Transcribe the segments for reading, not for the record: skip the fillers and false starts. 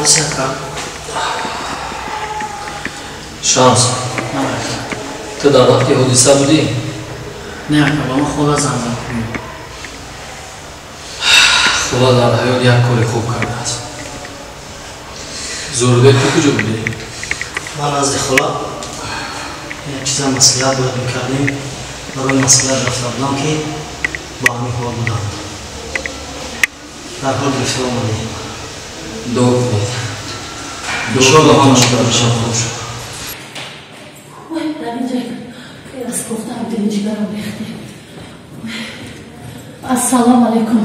Аст ака. Шамс, ту дар вақти ҳодиса будӣ? Не ака, ба ман хола занг зад. Хола дар ҳаёт як кори хуб кардааст. Зурбек, ту куҷо будӣ? Ман назди хола як чиза маслиҳат бояд мекардем. Барои маслиҳат рафта будам, ки ба ҳамин ҳол буданд. Дар ҳол гирифта омадем. Дуо кунед. Иншоалло ҳамаш хуб шуд. Ой, дар инҷа аз кофтаам дили ҷигарам рехте. Ассалому алайкум.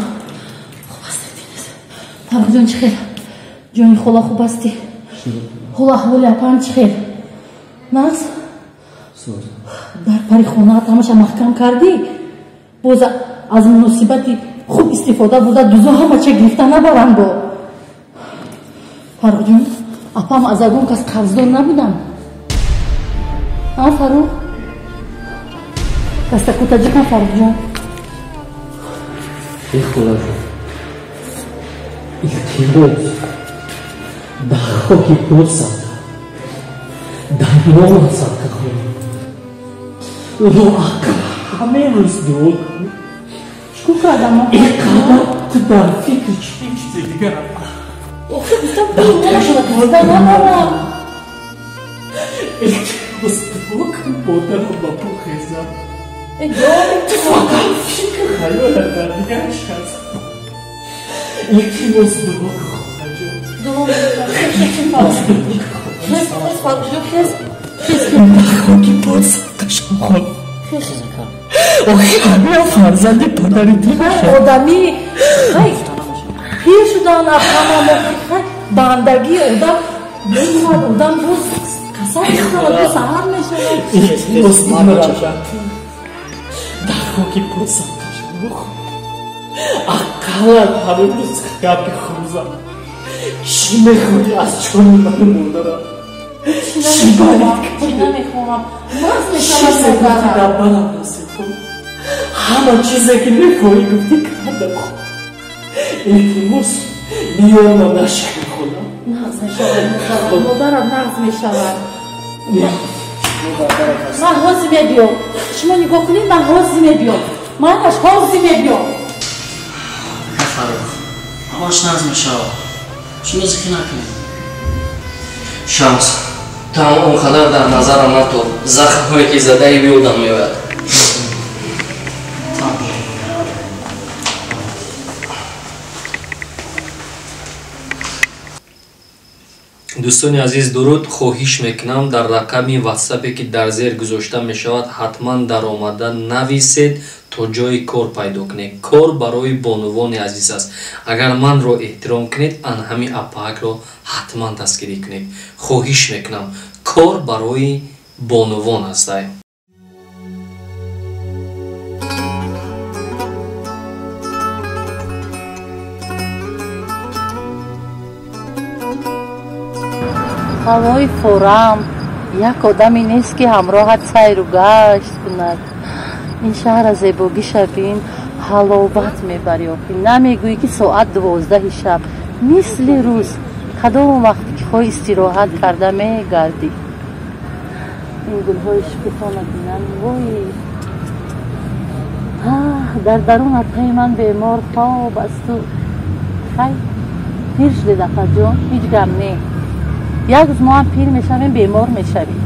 Хуб ҳастед, Диназ? Фарруҳҷон, чӣ хел? Ҷони хола хуб ҳастӣ? Ҳол аҳволи апаам чӣ хел? Нағз? Дар пари хонаат ҳамаша маҳкам кардӣ? Боз аз муносибати хуб истифода бурда дузо ҳамача гирифта набаранд бо. Фарруҳҷон, апам аз ягон кас қарздор набудам. А, Фаррух? Дастакутаҷикам, Фарруҳҷон. Эй холаҷон, илтимос, дар хоки пок садқа, дар номат садқа хонам. Лоақал ҳамин рӯз дуо кун. Чӣ кардам? Инқадар ту дар фикри чунин чизи дигар Охир гуфтам, пулашро карда набарам. Илтимос, дуо кун, модарам ба пул хезад. Э, дуо Ту фақат фикр хаёлат дар дигар чиз. Илтимос, дуо кун, холаҷон. Дуо мекунам. Хез, хез, Фарруҳҷон, хез. Хез. Дар хоки пок садқашон хон. Хез. Охир ҳамин фарзанди падари ту бошад. Одамӣ хай пир шудан апамам, хай бандагии одам мемонад, одам боз касал мешавад, боз саҳар мешавад. Илтимос, мемирам дар ту. Дар хоки пок садқашон хон. Ақаллан ҳамин рӯз гапи хуб зан. Чӣ мехоҳӣ аз ҷони ману модарам? Чӣ намехоҳам, чӣ намехоҳам. Нағз мешавад Чизе гуфтӣ модарам. дар барам насиб кун. Ҳама чизе ки мехоҳӣ гуфтӣ кардам хон. Илтимос, миёна нашикан хонам. Нағз мешавад модарам, модарам нағз мешавад. Ман ҳозир мебиём. Шумо нигоҳ кунед, ман ҳозир мебиём. Манаш ҳозир мебиём. Ака Фаррух, ҳамаш нағз мешавад. Шумо зикр накунед. Шамс, ту ҳам он қадар дар назарам натоб. Захмҳое ки задаи ёдам меояд. Дӯстони азиз, дуруд. Хоҳиш мекунам, дар рақами ватсапе ки дар зер гузошта мешавад, ҳатман даромада нависед, то ҷои кор пайдо кунед. Кор барои бонувони азиз аст. Агар манро эҳтиром кунед, ан ҳамин апаакро ҳатман дастгирӣ кунед. Хоҳиш мекунам, кор барои бонувон ҳастай. Ҳавои форам, як одаме нест, ки ҳамроҳат сайру гашт кунад. Ин шаҳра зебогиша бин, ҳаловат мебарӣ. Охи намегӯӣ, ки соат 12-и шаб, мисли рӯз. Кадом вақте ки хоҳӣ истироҳат карда мегардӣ. Ин гулҳои шукуфона бинам, вой! Дар дарун апаи ман бемор хоб асту. Хай, пир шудед, апаҷон, ҳеҷ гап не. Як рӯз мо ҳам пир мешавем, бемор мешавем.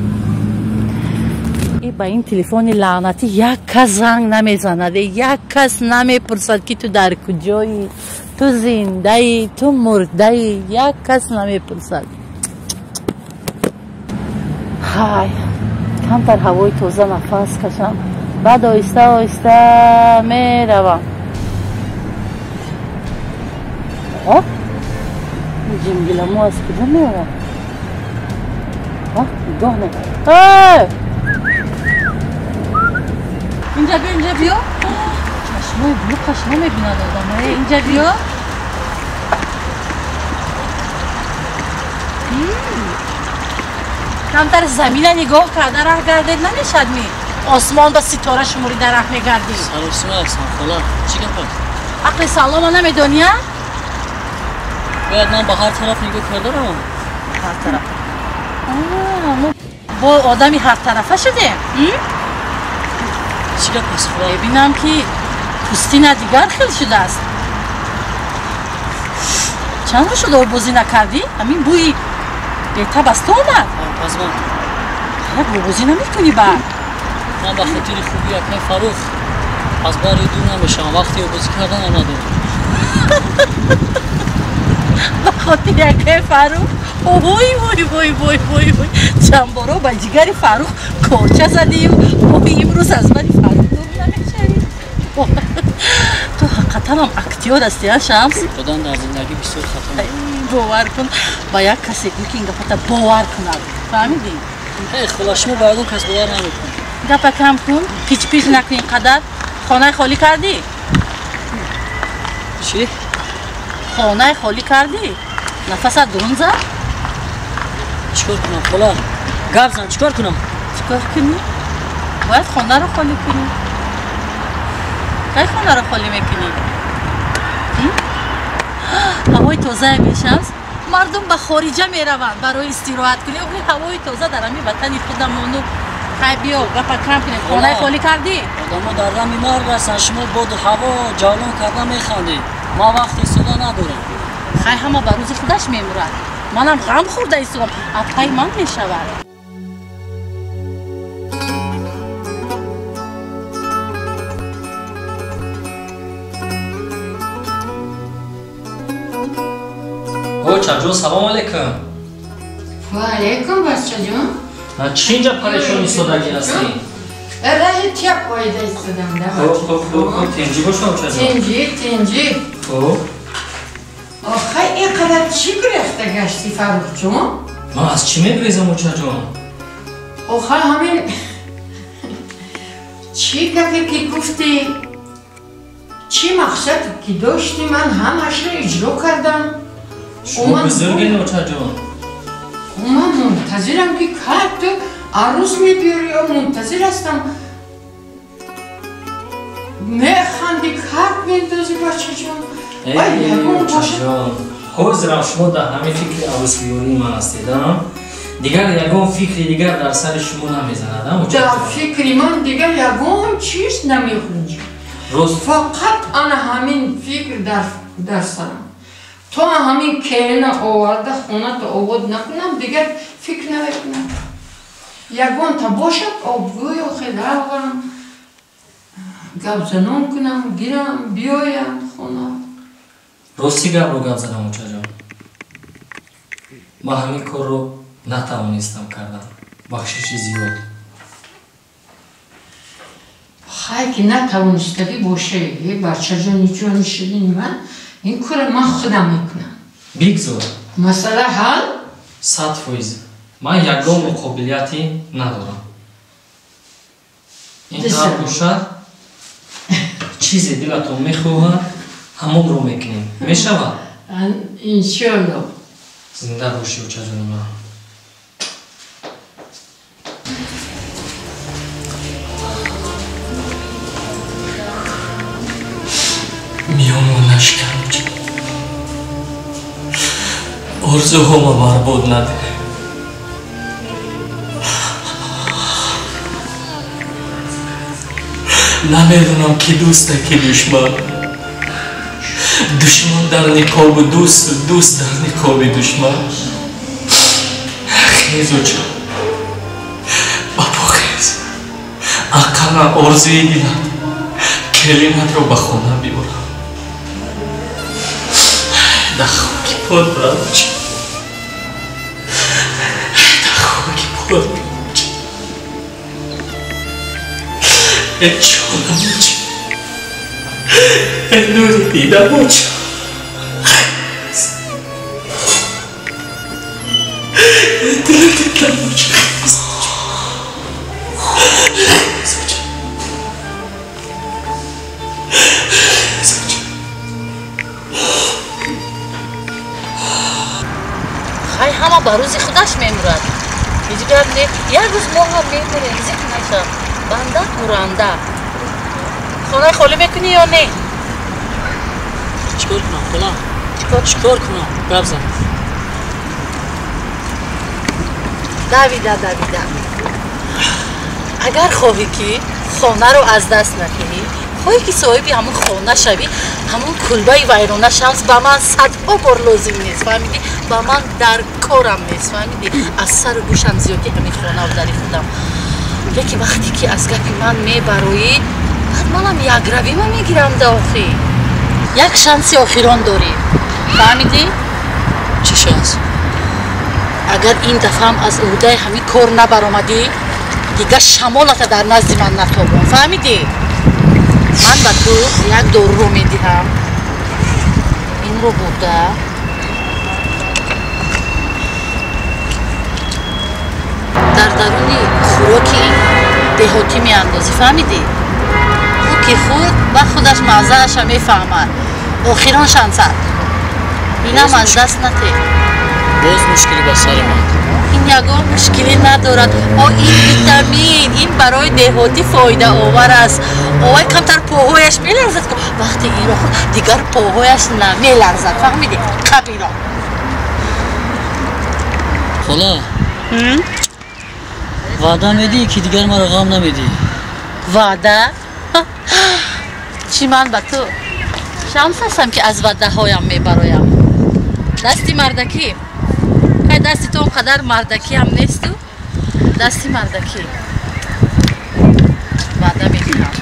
Ба ин телефони лаънатӣ як кас занг намезанад, як кас намепурсад, ки ту дар куҷоӣ, ту зиндаӣ, ту мурдаӣ, як кас намепурсад. Ҳай, камтар ҳавои тоза нафас кашам, баъд оҳиста оҳиста меравам. Ҷингиламо аз куҷо меояд? Нигоҳ не. Инҷа биё, инҷа биё. Чашмои булуқаш намебинад одам. Инҷа биё. Камтар замина нигоҳ карда раҳ гардед намешад ми? Осмон ба ситора шуморида раҳ мегардӣ. Салом, салом, хола. Чӣ гап аст? Ақли салома намедонӣ, а? Бояд ман ба ҳар тараф нигоҳ карда равам. Ҳар тараф. Мо бо одами ҳар тарафа шудем. Чӣ гап аст хола? Мебинам ки пӯстина дигар хел шудааст. Чанд рӯз шуд оббозӣ накардӣ? Ҳамин бӯи бетаб аз ту омад. Пазман. Як оббозӣ намекунӣ баъд. Ман ба хотири хуби акай Фаррух аз бари дур намешавам. Вақти оббозӣ карданам надорам. Ба хотири акай Фаррух? Ой вой вой вой вой вой, чанд боро ба ҷигари Фаррух корча задию ой имрӯз аз бари Фаррух дур намешавӣ. Ту ҳақиқатанам актёр ҳастӣ, а Шамс? Одам дар зиндагӣ бисёр хато мекунад. Бовар кун, ба як касе гӯй ки ин гапата бовар кунад. Фаҳмидӣ? Хола, шумо ба ягон кас бовар намекунед. Гапа кам кун, пич-пич накун ин қадар. Хонаи холӣ кардӣ? Чӣ? Хонаи холӣ кардӣ? Нафасат дурун зад? Чикор кунам, хола? Гап зан, чикор кунам? Чикор кунӣ? Бояд хонаро холӣ кунӣ. Кай хонаро холӣ мекунӣ? Ҳавои тозае мешавад. Мардум ба хориҷа мераванд барои истироҳат кунӣ. Охи ҳавои тоза дар ҳамин ватани худамону. Хай биё, гапа кам кунем. Хонаи холӣ кардӣ? Одамо дар рами марг ҳастанд. Шумо боду ҳаво ҷавлон карда механдед. Ман вақти истода надорам. Хай ҳама ба рӯзи худаш мемурад. Манам ғам хӯрда истодам. Апай ман мешавад. Очаҷон, салом алейкум. Ва алейкум, бачаҷон. Чӣ инҷа парешон истодагӣ ҳастӣ? Раҳи тяп оида истодам. Хуб, хуб, хуб, хуб, тинҷӣ бошам, очаҷон. Тинҷӣ, тинҷӣ. Хуб. Охай, ин қадар чӣ гурехта гашти, Фаррухҷон? Ман аз чӣ мегурезам, очаҷон? Охай, ҳамин чӣ гапе ки гуфтӣ, чӣ мақсад ки доштӣ, ман ҳамашро иҷро кардам. Шумо бузургед, очаҷон. Ман мунтазирам ки кай ту арӯз мебиёрӣ, ё мунтазир ҳастам. Механди, кард мендозӣ, бачаҷон. Очаҷон, ҳозирам шумо дар ҳамин фикри арӯсбиёрии ман ҳастед, а? Дигар ягон фикри дигар дар сари шумо намезанад, а, очаҷон? Дар фикри ман дигар ягон чиз намехунҷад. Рост. Фақат ана ҳамин фикр дар сарам. То ҳамин келина оварда хонато обод накунам, дигар фикр намекунам. Ягонта бошад, обгӯё хелавам, гапзанон кунам, гирам, биёям хона. Рости гапро гап задам, очаҷон. Ман ҳамин корро натавонистам кардан. Бахшиши зиёд. Хай ки натавонистагӣ боше, бачаҷони ҷони ширини ман, ин кора ман худам мекунам. Бигзор. Масъала ҳал? 100%. Ман ягон қобилияте надорам. Ин тавр бошад, чизе дилатон мехоҳад, ҳамонро мекунем. Мешавад? Иншоалло. Зинда бошӣ, очаҷони ман. Миёнро нашкан, орзуҳома барбод надеҳ. Намедонам ки дӯста, ки душман. Душман дар ниқобу дӯсту дӯст дар ниқоби душман. Хез, оча, ба по хез. Ақаллан орзуи дилат келинатро ба хона биёрам. Дар хоки пот брам, оча. Дар хоки пот брам, оча. Э ҷонам, оча. Э нури дидам, оча. Э дили дидам, оча. Хез, оча. Хез, оча. Хай ҳама ба рӯзи худаш мемурад. Ҳеҷ гап не. Як рӯз мо ҳам мемурем, зиқ наша. Банда муранда. Хонаи холӣ мекунӣ ё не? Чикор кунам, хола? Чикор кунам? Гап зан. Давида, Давида. Агар хоҳӣ ки хонаро аз даст надиҳӣ, хоҳӣ ки соҳиби ҳамун хона шавӣ, ҳамун кулбаи вайрона Шамс ба ман садҳо бор лозим нест, фаҳмидӣ? Ба ман дар корам нест, фаҳмидӣ? Аз сару гӯшам зиёдӣ ҳамин хонаву дари худам. Лекин вақте ки аз гапи ман мебароӣ, баъд манам якравима мегирам да охӣ. Як шанси охирон дорӣ, фаҳмидӣ? Чӣ шанс? Агар ин дафъаам аз ӯҳдаи ҳамин кор набаромадӣ, дигар шамолата дар назди ман натобон, фаҳмидӣ? Ман ба ту як доруро медиҳам, инро бурда дар даруни хӯроки деҳотӣ меандозӣ, фаҳмидӣ? Ӯ ки хӯрд, ба худаш маззааша мефаҳмад. Охирон шансат, инам аз даст натеҳ. Боз мушкилӣ ба сари ман. Ин ягон мушкилӣ надорад. О, ин витамин, ин барои деҳотӣ фоидаовар аст. Овай камтар поҳояш меларзад, вақте инро хӯрд, дигар поҳояш намеларзад, фаҳмидӣ? Қаб ино. Хола, ваъда медиҳӣ ки дигар маро ғам намедиҳӣ? Ваъда? Чӣ ман ба ту Шамс ҳастам ки аз ваъдаҳоям мебароям? Дасти мардакӣ. Хай, дасти ту он қадар мардакиам несту, дасти мардакӣ. Ваъда медиҳам,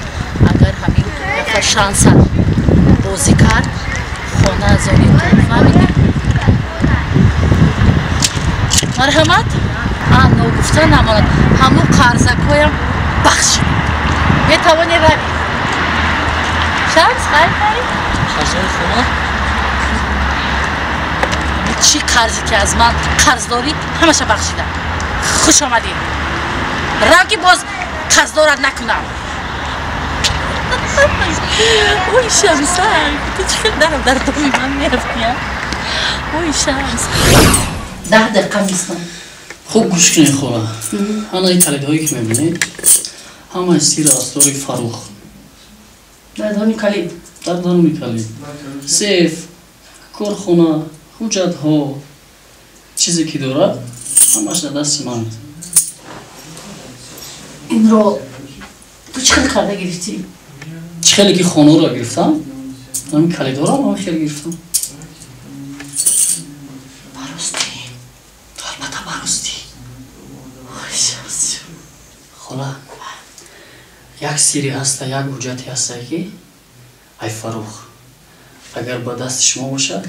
агар ҳамин дафъа шансат бозӣ кард, хона аз они ту, фаҳмидӣ? Марҳамат. А, ногуфта намонад, ҳамун қарзакҳоям бахшид, метавонӣ равӣ. Шамс, хайр, хайр. Қарзҳои хона? Чӣ қарзе ки аз ман қарз дорӣ, ҳамаша бахшидам. Хуш омадӣ. Рав ки боз қарздорат накунам. Ой, Шамсак, ту чӣ хел дар доми ман мерафтӣ, а? Ой, Шамс. 10 дақиқа мистам. Хуб, гӯш кунед, хола. Ҳамаи калидҳое ки мебинед, ҳамаи сиру асрори Фаррух. Дар даруни калид? Дар даруни калид. Сейф, корхона, ҳуҷҷатҳо, чизе ки дорад, ҳамаш дар дасти ман. Инро ту чӣ хел карда гирифтӣ? Чӣ хеле ки хонаро гирифтам, ҳамин калидҳоро ҳам хел гирифтам. Баростӣ? Албатта баростӣ. Хола, як сире ҳаста, як ҳуҷҷате ҳаста ки ай Фаррух, агар ба дасти шумо бошад,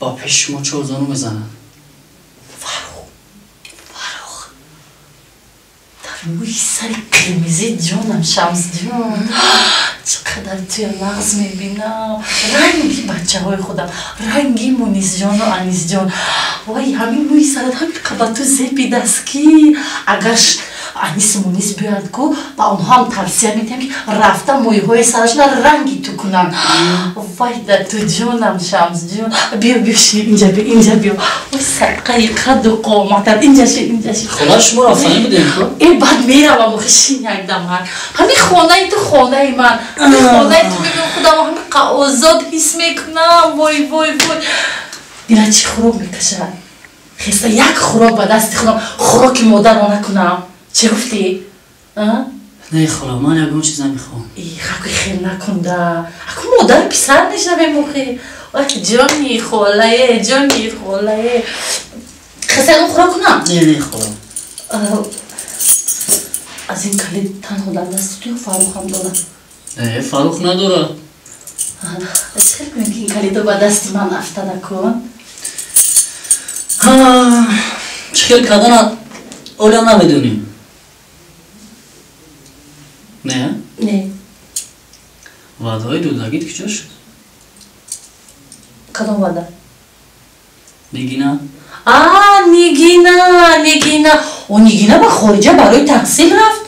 ба пеши шумо чор зону мезанад. Фаррух, Фаррух, дар мӯи сари қирмизи ҷонам, Шамсҷон, чӣ қадар туя нағз мебинам. Ранги бачаҳои худам, ранги Мунисҷону Анисҷон. Вай, ҳамин мӯи сарат ҳамин қадар ту зебидаст ки агар Анис Мунис биёяд ку, ба онҳо ҳам тавсия медиҳам ки рафта мӯйҳои сарашона ранги ту кунанд. Вай, да ту ҷонам, Шамсҷон, биё, биё, шин инҷа, биё, инҷа биё. Вай, садқаи қаду қоматат, инҷа шин, инҷа шин. Хола, шумо рафтанӣ будем ку? Э, баъд меравам, охи, шин якдам. Ҳамин хонаи ту хонаи ман, ҳамин хонаи ту мебинам худам ҳамин озод ҳис мекунам. Вой, вой, вой, дила чӣ хӯрок мекашад. Хеста як хӯрок ба дасти худам, хӯроки модарро накунам. Чӣ гуфтӣ? Не, хола, ман ягон чиз намехоҳам. Хаки хел накунда, аку модар писар мешавем охи. Ой, ҷони холае, ҷони холае, хеста ягон хӯрок кунам? Не, не, хола. Аз ин калид танҳо дар дасти ту ё Фаррух ҳам дорад? Не, Фаррух надорад. Чӣ хел кунем ки ин калидо ба дасти ман афтада кун? Чӣ хел кардана олям намедонем. Не? Не. Ваъдаҳои додагит куҷо шуд? Кадом ваъда? Нигина. А, Нигина, Нигина. О, Нигина ба хориҷа барои таҳсил рафт.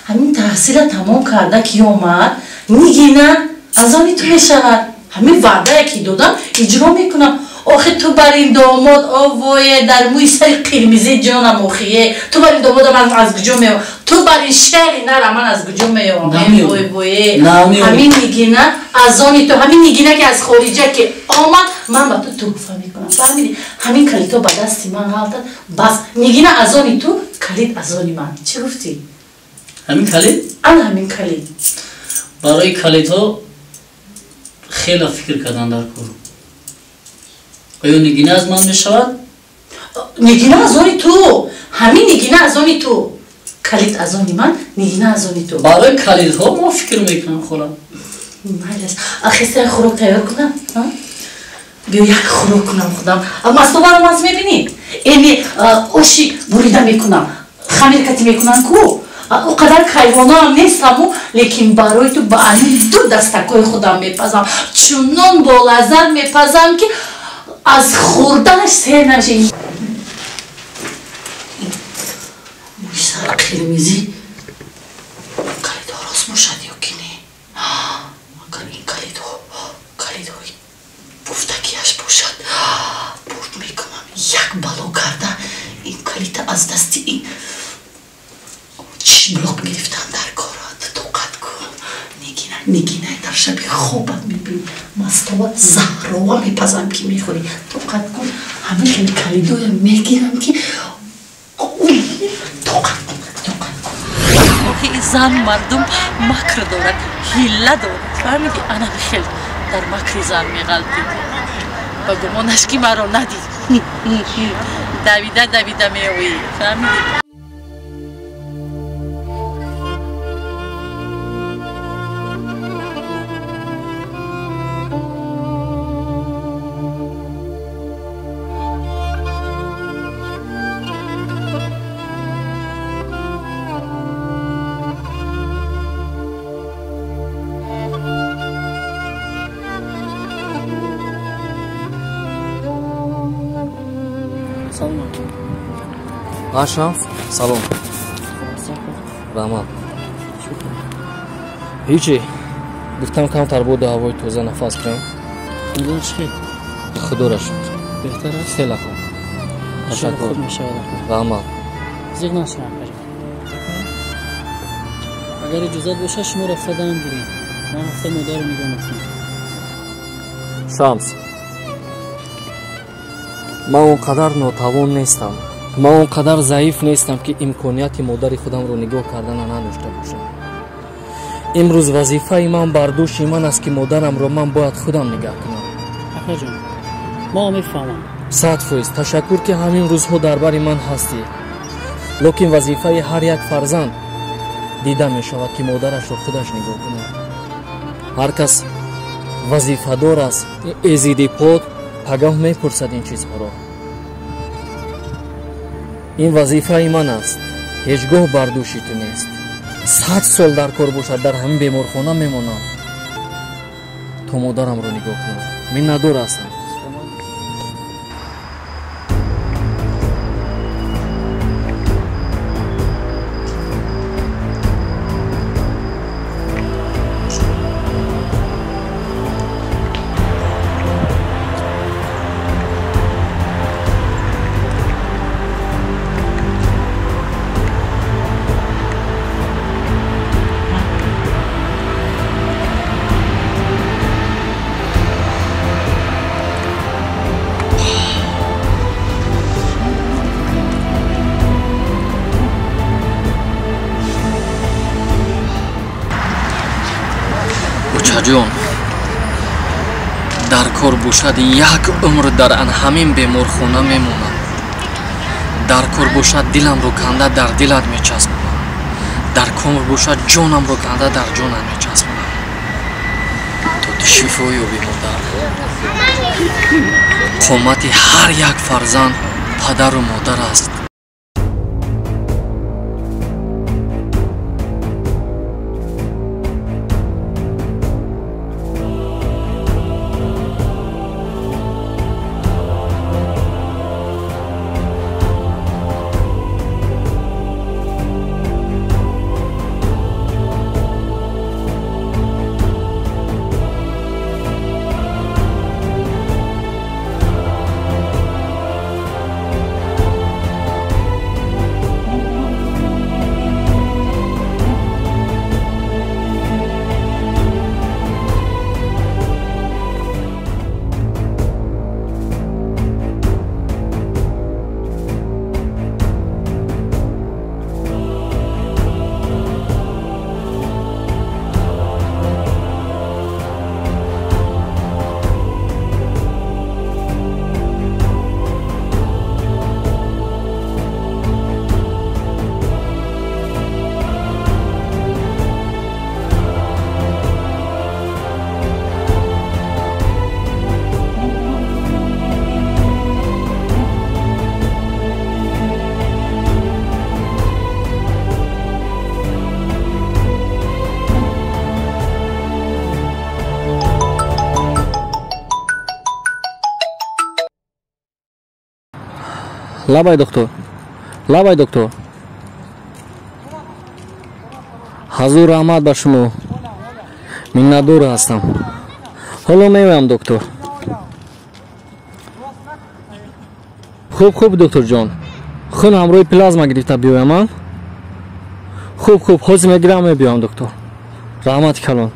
Ҳамин таҳсила тамом карда ки омад, Нигина аз они ту мешавад. Ҳамин ваъдае ки додам, иҷро мекунам. Охи, ту бар ин домод, овое, дар мӯи сари қирмизи ҷонам, охие, ту бар ин домодам аз куҷо мео? Ту бар ин шери нара ман аз куҷо меёвам? Вой вой, ҳамин нигина аз они ту, ҳамин нигина ки аз хориҷа ки омад, ман ба ту туҳфа мекунам. Фаҳмидӣ? Ҳамин калидҳо ба дасти ман ғалтад, бас нигина аз они ту, калид аз они ман. Чӣ гуфтӣ? Ҳамин калид? Ана ҳамин калид. Барои калидҳо хеле фикр кардан дар кор. Оё нигина аз ман мешавад? Нигина аз они ту, ҳамин нигина аз они ту. Калид аз они ман, нигина аз они ту. Барои калидҳо мо фикр мекунам, хола. Майлаш, ахиста як хӯрок тайёр кунам? Биё як хӯрок кунам худам. Мастобаро маз мебинӣ? Эни оши бурида мекунам, хамир кати мекунам ку. О қадар кайвонаам нестаму, лекин барои ту ба ани ду дастакҳои худам мепазам. Чунон бо лаззат мепазам, ки аз хӯрданаш сер намешавӣ. Мӯи қирмизӣ калидҳо рост бошад ё ки не? Агар ин калидҳо калидҳои гуфтагиаш бошад, бурд мекунам. Як бало карда ин калида аз дасти ин чиблоқ гирифтам дар корат. Тоқат кун, нигина, нигина дар шаби хобат мебинӣ. Мастова заҳрова мепазам, ки мехӯрӣ. Тоқат кун, ҳамин хели калидоя мегирам, ки тоқат кун, тоқат кун. Охи ин зан мардум макр дорад, ҳилла дорад. Фаҳмидӣ? Ана хел дар макри зан меғалтӣ. Ба гумонаш ки маро надид. Давида давида меоӣ. Фаҳмидӣ? Ашамс, салом. Раҳмат. Ҳичи, гуфтам камтар боду ҳавои тоза нафас кунам. Худоро шукр. Беҳтар аст? Хеле хуб. Ташаккур. Раҳмат. Зиқ нашавам. Агар иҷозат бошад, шумо рафта дам гиред. Ман рафта модарро нигоҳ мекунам. Шамс, ман он қадар нотавон нестам. Ман он қадар заиф нестам, ки имконияти модари худамро нигоҳ кардана надошта бошам. Имрӯз вазифаи ман бар дӯши ман аст, ки модарамро ман бояд худам нигаҳ кунам. Акаҷон, мо мефаҳмам. 100%. Ташаккур, ки ҳамин рӯзҳо дар бари ман ҳастӣ. Лекин вазифаи ҳар як фарзанд дида мешавад, ки модарашро худаш нигоҳ кунад. Ҳар кас вазифадор аст. Эзидипод пагаҳ мепурсад ин чизҳоро. Ин вазифаи ман аст, ҳеҷ гоҳ бар дӯши ту нест. 100 сол дар кор бошад, дар ҳамин беморхона мемонам, то модарамро нигоҳ кунам. Миннатдор ҳастам. Ҷон, дар кор бошад як умр дар ан ҳамин беморхона мемонам. Дар кор бошад диламро канда дар дилат мечаспонам. Дар кор бошад ҷонамро канда дар ҷонат мечаспонам, то ту шифо ёбӣ, модар. Қомати ҳар як фарзанд падару модар аст. Лабай доктор, лабай доктор. Ҳазур раҳмат ба шумо, миннатдор ҳастам. Ҳоло меоям доктор. Хуб, хуб докторҷон, хун ҳамроҳи плазма гирифта биёям. А хуб, хуб, ҳозир мегирам, мебиёям доктор. Раҳмати калон.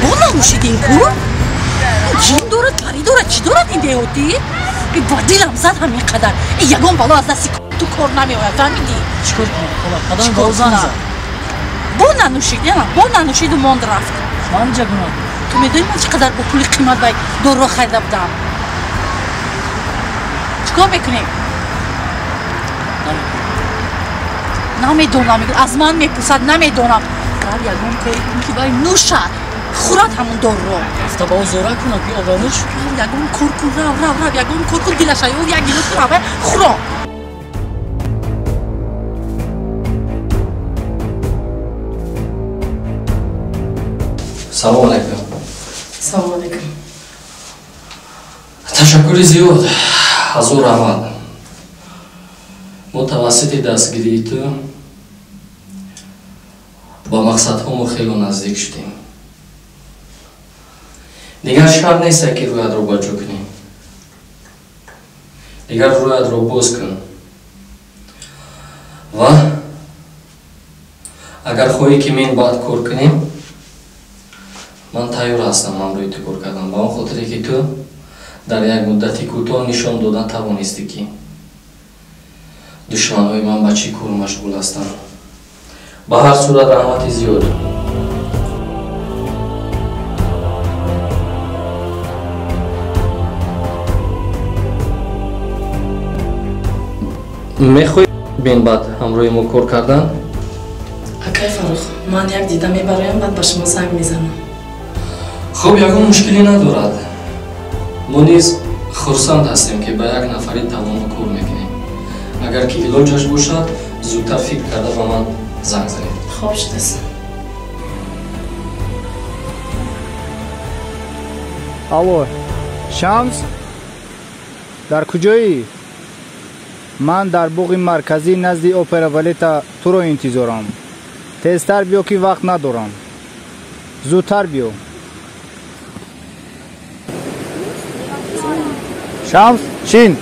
Бо нанӯшидин ку? Ҷин дорад, парӣ дорад, чӣ дорад ин деҳотӣ? Ба дилам зад ҳамин қадар. Ягон бало аз дасти ту кор намеояд, фаҳмидӣ? Чӣ кор кунам хола? Кадом бало занг зад? Бо нанӯшид, бо нанӯшиду монд рафт. Ман ҷа гуноҳ? Ту медонӣ ман чӣ қадар бо пули қимат вай доруро харида будам? Чӣ кор мекунем? Намедонам, аз ман мепурсад, намедонам. Рав ягон кори кун ки вай нӯшад, хӯрад ҳамон доруро. Рафта ба ӯ зора кунам ки обро нӯш? Рав ягон кор кун, рав, рав, рав, ягон кор кун, дилаша ё як гилос кун, аввал хӯрон. Салом алайкум. Салом алайкум. Ташаккури зиёд, ҳазур раҳмат. Мо тавассути дастгирии ту ба мақсадҳо мо хело наздик шудем. Дигар шарт нест ки рӯятро ба ҷо кунӣ. Дигар рӯятро боз кун ва агар хоҳӣ ки мен баъд кор кунем, ман тайёр ҳастам ҳамроҳи ту кор кардан, ба он хотире ки ту дар як муддати кӯтоҳ нишон додан тавонистӣ ки душманҳои ман ба чӣ кор машғул ҳастанд. Ба ҳар сурат раҳмати зиёд. Мехоҳӣ баъд ҳамроҳи мо кор кардан? Акай Фаррух, ман як дида мебароям, баъд ба шумо занг мезанам. Хуб, ягон мушкилӣ надорад. Мо низ хурсанд ҳастем ки ба як нафари тавоно кор мекунем. Агар ки илоҷаш бошад, зудтар фикр карда ба ман занг занед. Хоб шудааст. Алло, Шамс, дар куҷоӣ? Ман дар боғи марказӣ назди опера балета туро интизорам. Тезтар биё ки вақт надорам. Зудтар биё. Шамс, шин.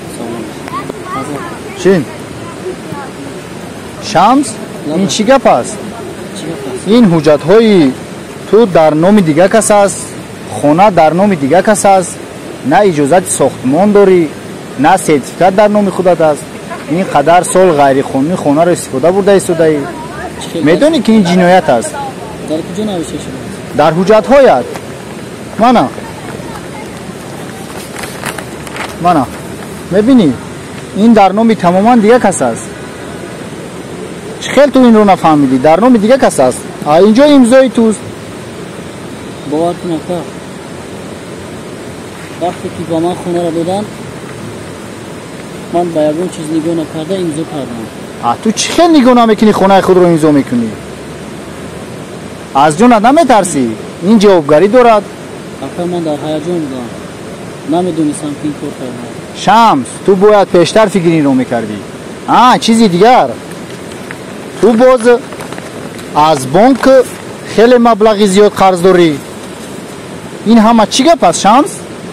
Шин. Шамс, ин чӣ гап аст? Ин ҳуҷҷатҳои ту дар номи дигар кас аст, хона дар номи дигар кас аст, на иҷозати сохтмон дорӣ, на сертификат дар номи худат аст. Ин қадар сол ғайриқонунӣ хонаро истифода бурда истодаӣ. Медонӣ ки ин ҷиноят аст? Дар куҷо навишта шудааст? Дар ҳуҷҷатҳоят. Мана. Мана. Мебинӣ? Ин дар номи тамоман дигар кас аст. Чӣ хел ту инро нафаҳмидӣ? Дар номи дигар кас аст. А инҷо имзои туст. Бовар кун ака, вақте ки ба ман хонаро доданд, ман ба ягон чиз нигоҳ накарда имзо кардам. А ту чӣ хел нигоҳ намекунӣ, хонаи худро имзо мекунӣ? Аз ҷонат наметарсӣ? Ин ҷавобгарӣ дорад. Ака, ман дар ҳаяҷон будам, намедонистам ки ин кор кардам. Шамс, ту бояд пештар фикри инро мекардӣ. А чизи дигар, ту боз аз бонк хеле маблағи зиёд қарз дорӣ. Ин ҳама чӣ гап аст, Шамс?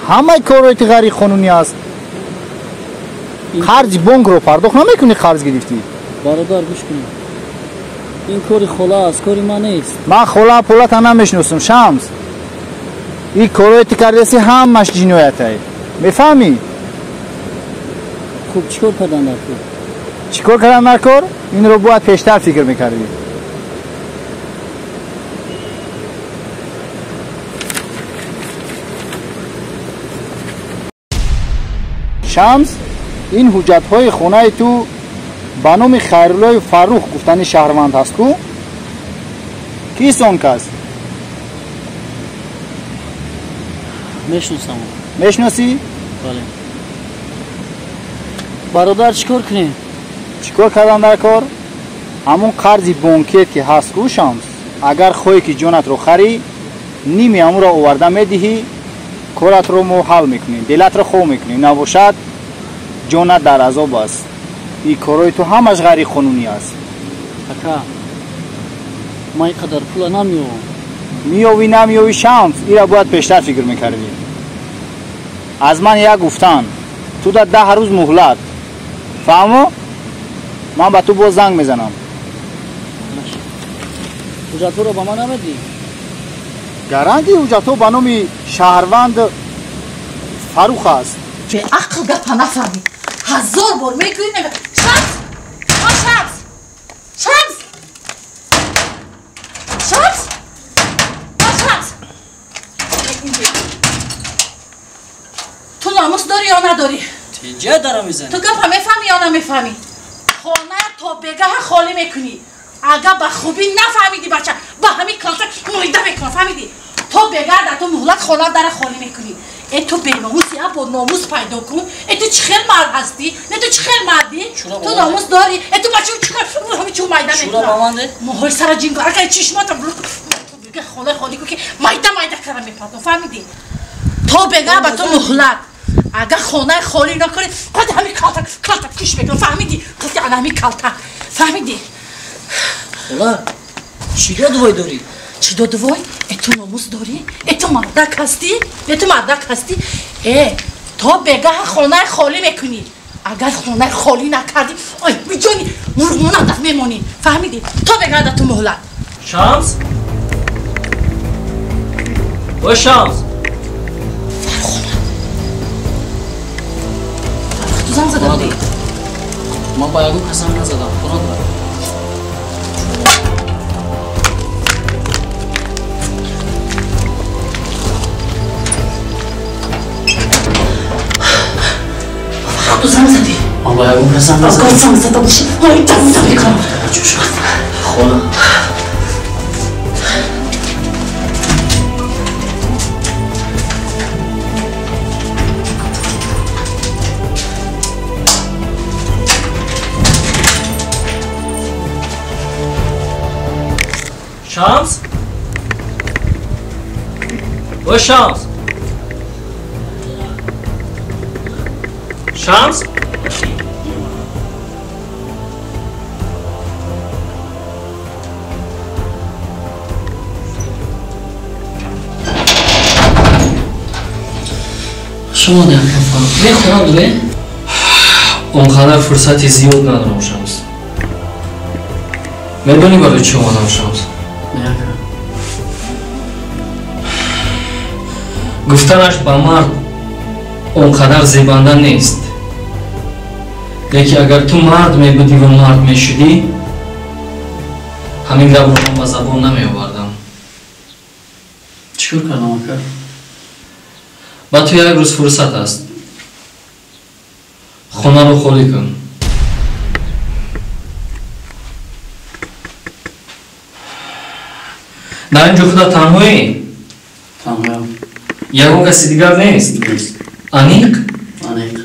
Ҳамаи корҳои ту ғайриқонунӣ аст. Қарзи бонкро пардохт намекунӣ, қарз гирифтӣ. Бародар, гӯш кунед, ин кори хола аст, кори ман нест. Ман хола пулата намешиносам, Шамс. Ин корҳое ту кардаси ҳамаш ҷиноятае. Мефаҳмӣ? Хуб, чӣ кор кардан дар кор? Чӣ кор кардан дар кор? Инро бояд пештар фикр мекардӣ. Шамс, ин ҳуҷҷатҳои хонаи ту ба номи Хайруллои Фаррух гуфтани шаҳрванд ҳаст ку? Кист он кас? Мешиносам. Мешиносӣ? Бале. Бародар, чӣ кор кунем? Чӣ кор кардан дар кор? Ҳамон қарзи бонкие ки ҳаст ку, Шамс, агар хоҳӣ ки ҷонатро харӣ, ними ҳамонро оварда медиҳӣ, Коратро мо ҳал мекунем, дилатро хоб мекунем. Набошад, ҷонат дар азоб аст. Ин корҳои ту ҳамаш ғайриқонунӣ аст. Ака, ман ин қадар пула намеёвам. Меёвӣ намеёвӣ, Шамс, ира бояд пештар фикр мекардӣ. Аз ман як гуфтан, ту дар 10 рӯз муҳлат. Фаҳмо? Ман ба ту боз занг мезанам. Ҳуҷҷатҳоро ба ман намедиҳӣ? Гаранти ҳуҷҷатҳо ба номи шаҳрванд Фарух аст. Беақл гапа нафаҳмӣ. 1000 бор мегӯӣ, Шамс! Шамс! Шамс! Шамс! Шамс! Ту номус дорӣ ё надорӣ? Тинҷа дара мезанӣ. Ту гапа мефаҳмӣ ё намефаҳмӣ? Хона то бегаҳа холӣ мекунӣ. Агар ба хубӣ нафаҳмидӣ, бача, ба ҳамин калта мӯйда мекунам, фаҳмидӣ? То бегаҳ дар ту муҳлат хона дара холӣ мекунӣ. Э ту беномусӣ, а бо номус пайдо кун. Э ту чӣ хел мард ҳастӣ? Не, ту чӣ хел мардӣ? Ту номус дорӣ? Э ту бача чӣ кор ҳамин чӯ майда мекунам? Моҳои сара ҷингора кай чишмотам бегаҳ хона холӣ кун, ки майда майда кара мепардом, фаҳмидӣ? То бегаҳ ба ту муҳлат. Агар хонаи холӣ накунӣ, қад ҳамин калта калта киш мекунам, фаҳмидӣ? Қад ана ҳамин калта, фаҳмидӣ? Хола, чӣ додвой дорӣ? Чӣ додвой? Э ту номус дорӣ? Э ту мардак ҳастӣ? Э ту мардак ҳастӣ? Э то бегаҳ хонаи холӣ мекунӣ. Агар хонаи холӣ накардӣ, ой биҷони мурғмонандат мемонӣ, фаҳмидӣ? То бегаҳ дар ту муҳлат. Шамс? Ой, Шамс! Фаррух, ту занг зада будӣ? Ман ба ягон кас занг назадам. Хона дорам. Ту занг задӣ? Ман ба ягон кас занг назадам. Агар занг зада бошӣ, майда мекунам. Хона. Шамс? Ой, Шамс! Шамс? Шумо не, ака Фарух. Не хона дуре? Он қадар фурсати зиёд надорам, Шамс. Медонӣ барои чӣ омадам, Шамс? Не, ака. Гуфтанаш ба мард он қадар зебанда нест. Лекин агар ту мард мебудӣ ва мард мешудӣ, ҳамин гапро ман ба забон намеовардам. Чӣ кор кардам, ака? Ба ту як рӯз фурсат аст. Хонаро холӣ кун. Дар ин ҷо худат танҳоӣ? Танҳоям. Ягон каси дигар нест? Нест. Аниқ? Аниқ.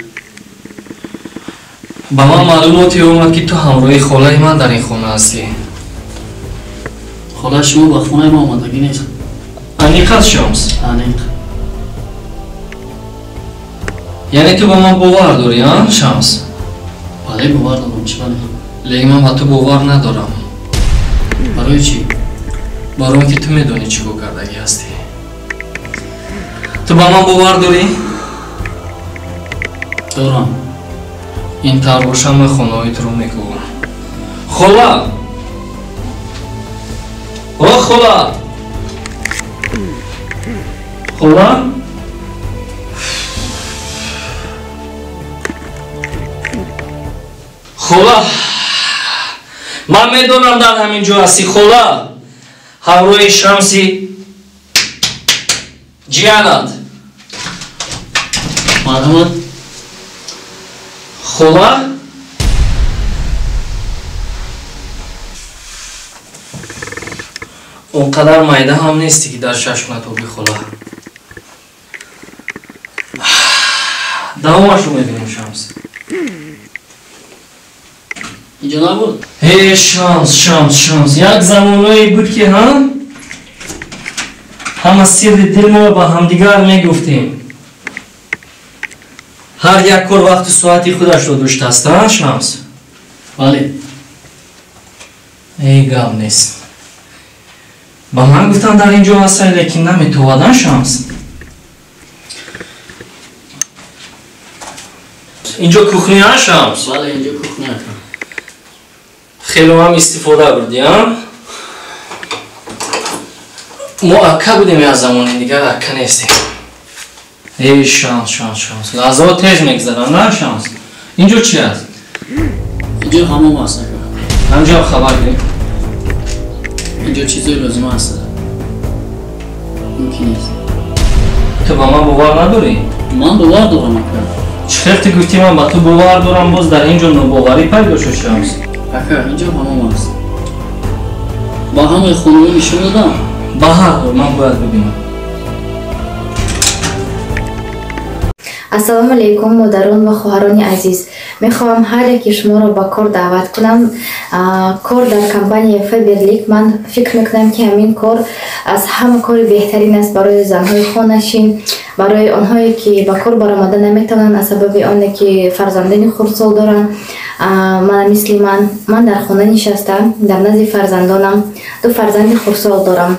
Ба ман маълумоте омад, ки ту ҳамроҳи холаи ман дар ин хона ҳастӣ. Холаи шумо ба хонаи ма омадагӣ нест. Аниқ аст, Шамс? Аниқ. Яъне ту ба ман бовар дорӣ, а, Шамс? Бале, бовар дорам, чӣ бале? Лекин ман ба ту бовар надорам. Барои чӣ? Барои он ки ту медонӣ чӣ кор кардагӣ ҳастӣ. Ту ба ман бовар дорӣ? Дорам. Ин тавр боша, ман хонаҳои туро мекӯбам. Хола! О, хола! Хола? Хола! Ман медонам дар ҳамин ҷо ҳастӣ, хола! Ҳамроҳи Шамси ҷиянат. Марҳамат. Хола? Он қадар майда ҳам нестӣ, ки дар чашм натобӣ, хола. Давомашро мебинем, Шамс. Инҷо набуд? Э, Шамс, Шамс, Шамс, як замоное буд, ки ҳа? Ҳама сирри дилмо ба ҳамдигар мегуфтем. Ҳар як кор вақту соати худашро доштааст, а Шамс? Бале. Эй, гап нест. Ба ман гуфтанд, дар ин ҷо ҳастай, лекин наметовад, а Шамс? Инҷо кухня, а Шамс? Бале, инҷо кухня, ака. Хело ҳам истифода бурдӣ, а? Мо ака будем як замони, дигар ака нестем. Эй, Шамс, Шамс, Шамс, лаҳзаҳо тез мегузаранд, на Шамс? Инҷо чи аст? Инҷо ҳамом аст, ака. Ҳамҷоам хабар гирем. Инҷо чизои лозима аст. Мумкин нест. Ту ба ман бовар надорӣ? Ман бовар дорам, ака. Чӣ хел ту гуфтӣ, ман ба ту бовар дорам, боз дар ин ҷо нобоварӣ пайдо шуд, Шамс? Ака, инҷо ҳамом аст. Ба ҳамаи хонаҳо нишон додам. Ба ҳар ҳол ман бояд бибинам. Ассалому алайкум, модарон ва хоҳарони азиз. Мехоҳам ҳар яки шуморо ба кор даъват кунам. Кор дар компанияи Фаберлик, ман фикр мекунам, ки ҳамин кор аз ҳама кори беҳтарин аст барои занҳои хонашин, барои онҳое ки ба кор баромада наметавонанд аз сабаби оне ки фарзандони хурдсол доранд. Мана мисли ман, ман дар хона нишаста, дар назди фарзандонам, ду фарзанди хурдсол дорам,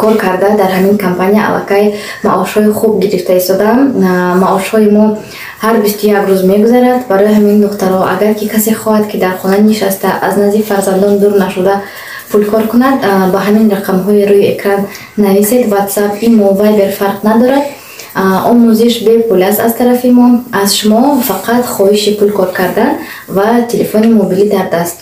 кор карда дар ҳамин компания аллакай маошҳои хуб гирифта истодаам. Маошҳои мо ҳар 21 рӯз мегузарад. Барои ҳамин, духтаро, агар ки касе хоҳад, ки дар хона нишаста, аз назди фарзандон дур нашуда пулкор кунад, ба ҳамин рақамҳои рӯи экран нависед. WhatsApp, имо, Viber фарқ надорад. Омӯзиш бепул аст аз тарафи мо. Аз шумо фақат хоҳиши пулкор кардан ва телефони мобилӣ дар даст.